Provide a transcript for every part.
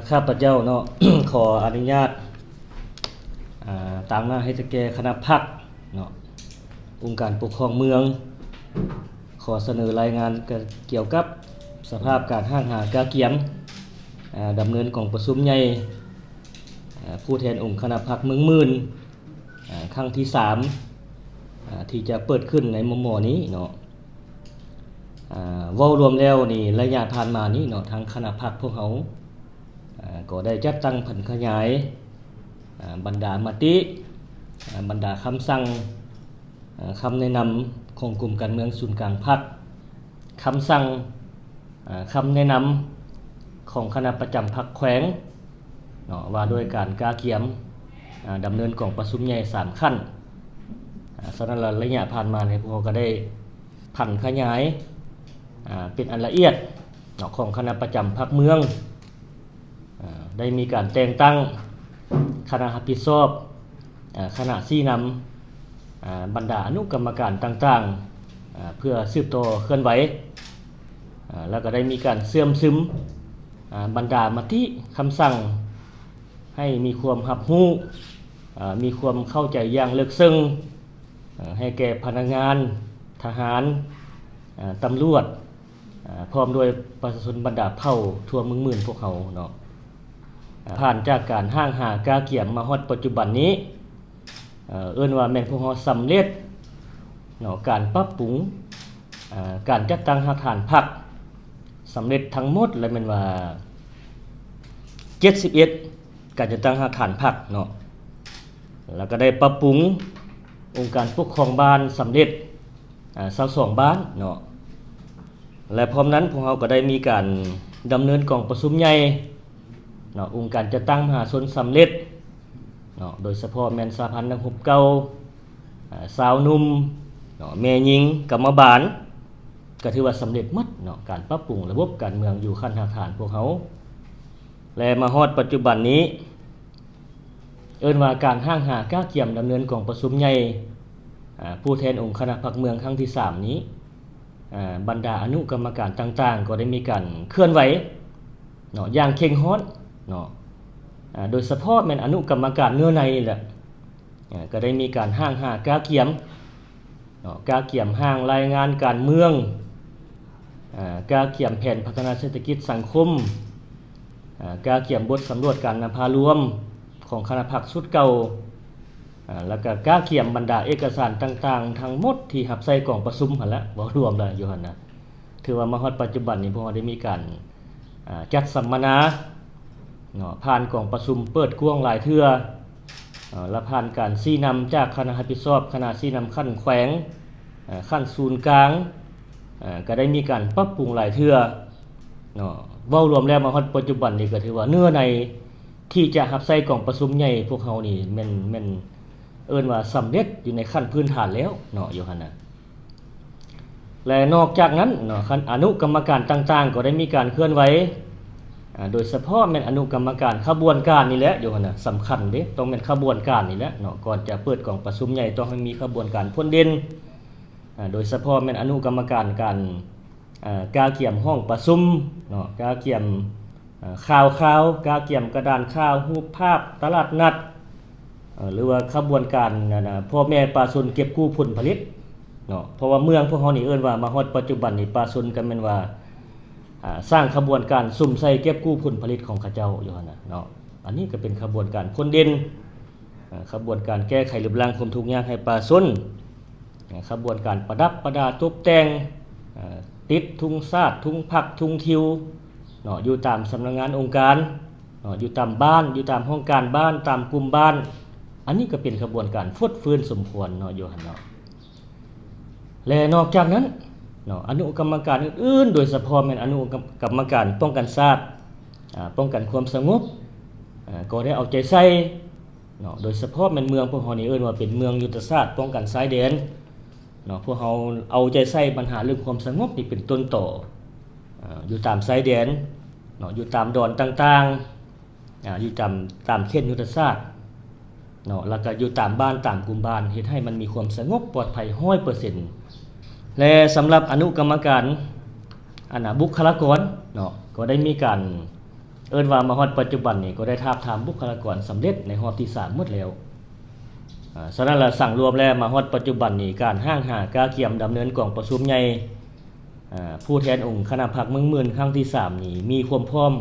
ຂ້າພະເຈົ້າເນາະ ຂໍອະນຸຍາດ ອາ ຕາງໜ້າໃຫ້ແກ່ຄະນະພັກເນາະ ອົງການປົກຄອງເມືອງ ຂໍສະເໜີລາຍງານກ່ຽວກັບສະພາບການຫ້າງຫາກະກຽມ ອາ ດຳເນີນກອງປະຊຸມໃຫຍ່ ອາ ຜູ້ແທນອົງຄະນະພັກເມືອງໝື່ນ ອາ ຄັ້ງທີສາມ ອາ ທີ່ຈະເປີດຂຶ້ນໃນມໍ່ໆນີ້ເນາະ. ອາ ເວົ້າລວມແລ້ວນີ້ ໄລຍະຜ່ານມານີ້ເນາະ ທາງຄະນະພັກພວກເຮົາ ອາ ກໍໄດ້ຈັດຕັ້ງຜັນຂະຫຍາຍ ອາ ບັນດາມະຕິ ອາ ບັນດາຄຳສັ່ງ ອາ ຄຳແນະນຳຂອງກົມການເມືອງສູນກາງພັກ, ຄຳສັ່ງ ອາ ຄຳແນະນຳຂອງຄະນະປະຈຳພັກແຂວງເນາະ ວ່າດ້ວຍການກະກຽມ ອາ ດຳເນີນກອງປະຊຸມໃຫຍ່ສາມຂັ້ນ. ອາ ສະນັ້ນລະ ໄລຍະຜ່ານມານີ້ ພວກເຮົາກໍໄດ້ຜັນຂະຫຍາຍ ອາ ເປັນອັນລະອຽດເນາະ ຂອງຄະນະປະຈຳພັກເມືອງ ອາ ໄດ້ມີການແຕ່ງຕັ້ງຄະນະຮັບຜິດຊອບ ອາ ຄະນະຊີ້ນຳ ອາ ບັນດາອະນຸກຳມະການຕ່າງໆ ອາ ເພື່ອສືບຕໍ່ເຄື່ອນໄຫວ ອາ ແລ້ວກໍໄດ້ມີການເຊື່ອມຊຶມ ອາ ບັນດາມະຕິຄຳສັ່ງ ໃຫ້ມີຄວາມຮັບຮູ້ ອາ ມີຄວາມເຂົ້າໃຈຢ່າງເລິກເຊິ່ງ ອາ ໃຫ້ແກ່ພະນັກງານ, ທະຫານ, ອາ ຕຳຫຼວດ ອາ ພ້ອມດ້ວຍປະຊາຊົນບັນດາເຜົ່າທົ່ວເມືອງໝື່ນພວກເຮົາເນາະ. ອາ ຜ່ານຈາກການຫ້າງຫາກະກຽມມາຮອດປັດຈຸບັນນີ້ ເອີ ເອີ້ນວ່າແມ່ນພວກເຮົາສຳເລັດເນາະ ການປັບປຸງ ອາ ການຈັດຕັ້ງຮາກຖານພັກ ສຳເລັດທັງໝົດລະແມ່ນວ່າ ເຈັດສິບເອັດ ການຈັດຕັ້ງຮາກຖານພັກເນາະ ແລ້ວກໍໄດ້ປັບປຸງອົງການປົກຄອງບ້ານສຳເລັດ ອາ ຊາວສອງບ້ານເນາະ ແລະ ພ້ອມນັ້ນພວກເຮົາກໍໄດ້ມີການດຳເນີນກອງປະຊຸມໃຫຍ່ເນາະ ອົງການຈັດຕັ້ງມະຫາຊົນສຳເລັດເນາະ ໂດຍສະເພາະແມ່ນສະຫະພັນນັກຮົບເກົ່າ ອາ ຊາວໜຸ່ມເນາະ ແມ່ຍິງ ກຳມະບານ ກໍຖືວ່າສຳເລັດໝົດເນາະ ການປັບປຸງລະບົບການເມືອງຢູ່ຂັ້ນຮາກຖານພວກເຮົາ ແລະ ມາຮອດປັດຈຸບັນນີ້ ເອີ້ນວ່າການຫ້າງຫາກະກຽມດຳເນີນກອງປະຊຸມໃຫຍ່ ອາ ຜູ້ແທນອົງຄະນະພັກເມືອງຄັ້ງທີສາມນີ້ ອາ ບັນດາອະນຸກຳມະການຕ່າງໆ ກໍໄດ້ມີການເຄື່ອນໄຫວເນາະ ຢ່າງເຄັ່ງຮ້ອນເນາະ ອາ ໂດຍສະເພາະແມ່ນອະນຸກຳມະການເນື້ອໃນນີ້ແຫຼະ ອາ ກໍໄດ້ມີການຫ້າງຫາກະກຽມ ເນາະ ກະກຽມຮ່າງລາຍງານການເມືອງ ອາ ກະກຽມແຜນພັດທະນາເສດຖະກິດສັງຄົມ ອາ ກະກຽມບົດສຳຫຼວດການນຳພາລວມຂອງຄະນະພັກຊຸດເກົ່າ ອາ ແລ້ວກະກະກຽມບັນດາເອກະສານຕ່າງໆທັງໝົດທີ່ຮັບໃຊ້ກອງປະຊຸມຫັ້ນແຫຼະ ເວົ້າລວມແລ້ວຢູ່ຫັ້ນນະ ຖືວ່າມາຮອດປັດຈຸບັນນີ້ ພວກເຮົາໄດ້ມີການ ອາ ຈັດສຳມະນາເນາະ ຜ່ານກອງປະຊຸມເປີດກວ້າງຫຼາຍເທື່ອ ເນາະ ແລະ ຜ່ານການຊີ້ນຳຈາກຄະນະຮັບຜິດຊອບ ຄະນະຊີ້ນຳຂັ້ນແຂວງ ເອີ ຂັ້ນສູນກາງ ເອີ ກໍໄດ້ມີການປັບປຸງຫຼາຍເທື່ອເນາະ ເວົ້າລວມແລ້ວມາຮອດປັດຈຸບັນນີ້ກໍຖືວ່າເນື້ອໃນທີ່ຈະຮັບໃຊ້ກອງປະຊຸມໃຫຍ່ພວກເຮົານີ້ແມ່ນ ແມ່ນເອີ້ນວ່າສຳເລັດຢູ່ໃນຂັ້ນພື້ນຖານແລ້ວເນາະ ຢູ່ຫັ້ນນະ. ແລະ ນອກຈາກນັ້ນເນາະ ຄະນະອະນຸກຳມະການຕ່າງໆ ກໍໄດ້ມີການເຄື່ອນໄຫວ ອາ ໂດຍສະເພາະແມ່ນອະນຸກຳມະການຂະບວນການນີ້ແຫຼະ ຢູ່ຫັ້ນນະ ສຳຄັນເດ້ ຕ້ອງແມ່ນຂະບວນການນີ້ແຫຼະເນາະ ກ່ອນຈະເປີດກອງປະຊຸມໃຫຍ່ ຕ້ອງໃຫ້ມີຂະບວນການພົ້ນເດັ່ນ ອາ ໂດຍສະເພາະແມ່ນອະນຸກຳມະການການ ເອີ ກະກຽມຫ້ອງປະຊຸມເນາະ ກະກຽມ ເອີ ຂ່າວຄາວ ກະກຽມກະດານຂ່າວ ຮູບພາບ ຕະຫຼາດນັດ ເອີ ຫຼືວ່າຂະບວນການ ອັນນະ ພໍ່ແມ່ປະຊາຊົນເກັບກູ້ຜົນຜະລິດເນາະ ເພາະວ່າເມືອງພວກເຮົານີ້ເອີ້ນວ່າມາຮອດປັດຈຸບັນນີ້ ປະຊາຊົນກໍແມ່ນວ່າ ອາ ສ້າງຂະບວນການສຸມໃສ່ເກັບກູ້ຜົນຜະລິດຂອງເຂົາເຈົ້າຢູ່ຫັ້ນນະເນາະ ອັນນີ້ກໍເປັນຂະບວນການພົ້ນເດັ່ນ ເອີ ຂະບວນການແກ້ໄຂລົບລ້າງຄວາມທຸກຍາກໃຫ້ປະຊາຊົນ ເອີ ຂະບວນການປະດັບປະດາຕົບແຕ່ງ ເອີ ຕິດທຸງຊາດ ທຸງພັກ ທຸງທິວເນາະ ຢູ່ຕາມສຳນັກງານອົງການເນາະ ຢູ່ຕາມບ້ານ ຢູ່ຕາມຫ້ອງການບ້ານ ຕາມກຸ່ມບ້ານ ອັນນີ້ກໍເປັນຂະບວນການຟົດຟື້ນສົມຄວນເນາະ ຢູ່ຫັ້ນເນາະ. ແລະ ນອກຈາກນັ້ນເນາະ ອະນຸກຳມະການອື່ນໆ ໂດຍສະເພາະແມ່ນອະນຸກຳມະການປ້ອງກັນຊາດ ອາ ປ້ອງກັນຄວາມສະຫງົບ ອາ ກໍໄດ້ເອົາໃຈໃສ່ ເນາະ ໂດຍສະເພາະແມ່ນເມືອງພວກເຮົານີ້ເອີ້ນວ່າເປັນເມືອງຍຸດທະສາດປ້ອງກັນຊາຍແດນເນາະ ພວກເຮົາເອົາໃຈໃສ່ບັນຫາເລື່ອງຄວາມສະຫງົບນີ້ເປັນຕົ້ນຕໍ ອາ ຢູ່ຕາມຊາຍແດນເນາະ ຢູ່ຕາມດອນຕ່າງໆ ອາ ຢູ່ຕາມ ຕາມເຂດຍຸດທະສາດເນາະ ແລ້ວກໍຢູ່ຕາມບ້ານຕາມກຸ່ມບ້ານ ເຮັດໃຫ້ມັນມີຄວາມສະຫງົບປອດໄພຮ້ອຍເປີເຊັນ ແລະ ສຳລັບອະນຸກຳມະການ ອັນນະ ບຸກຄະລາກອນເນາະ ກໍໄດ້ມີການ ເອີ້ນວ່າມາຮອດປັດຈຸບັນນີ້ກໍໄດ້ທາບທາມບຸກຄະລາກອນສຳເລັດໃນຮອບທີສາມໝົດແລ້ວ. ອາ ສະນັ້ນລະ ສັງລວມແລ້ວມາຮອດປັດຈຸບັນນີ້ ການຮ່າງຫາກະກຽມດຳເນີນກອງປະຊຸມໃຫຍ່ ອາ ຜູ້ແທນອົງຄະນະພັກເມືອງໝື່ນຄັ້ງທີສາມນີ້ ມີຄວາມພ້ອມ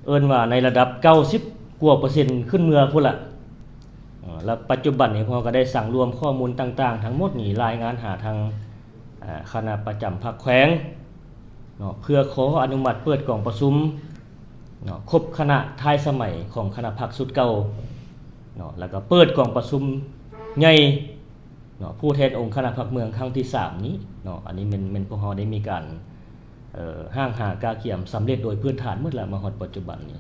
ເອີ້ນວ່າໃນລະດັບເກົ້າສິບກວ່າເປີເຊັນຂຶ້ນເມືອພຸ້ນລະ. ອາ ແລະ ປັດຈຸບັນນີ້ພວກເຮົາກໍໄດ້ສັງລວມຂໍ້ມູນຕ່າງໆທັງໝົດນີ້ ລາຍງານຫາທາງ ອາ ຄະນະປະຈຳພັກແຂວງເນາະ ເພື່ອຂໍອະນຸມັດເປີດກອງປະຊຸມເນາະ ຄົບຄະນະທ້າຍສະໄໝຂອງຄະນະພັກຊຸດເກົ່າເນາະ ແລ້ວກໍເປີດກອງປະຊຸມໃຫຍ່ເນາະ ຜູ້ແທນອົງຄະນະພັກເມືອງຄັ້ງທີສາມນີ້ເນາະ. ອັນນີ້ແມ່ນ ແມ່ນພວກເຮົາໄດ້ມີການ ເອີ ຮ່າງຫາກະກຽມສຳເລັດໂດຍພື້ນຖານໝົດແລ້ວ ມາຮອດປັດຈຸບັນນີ້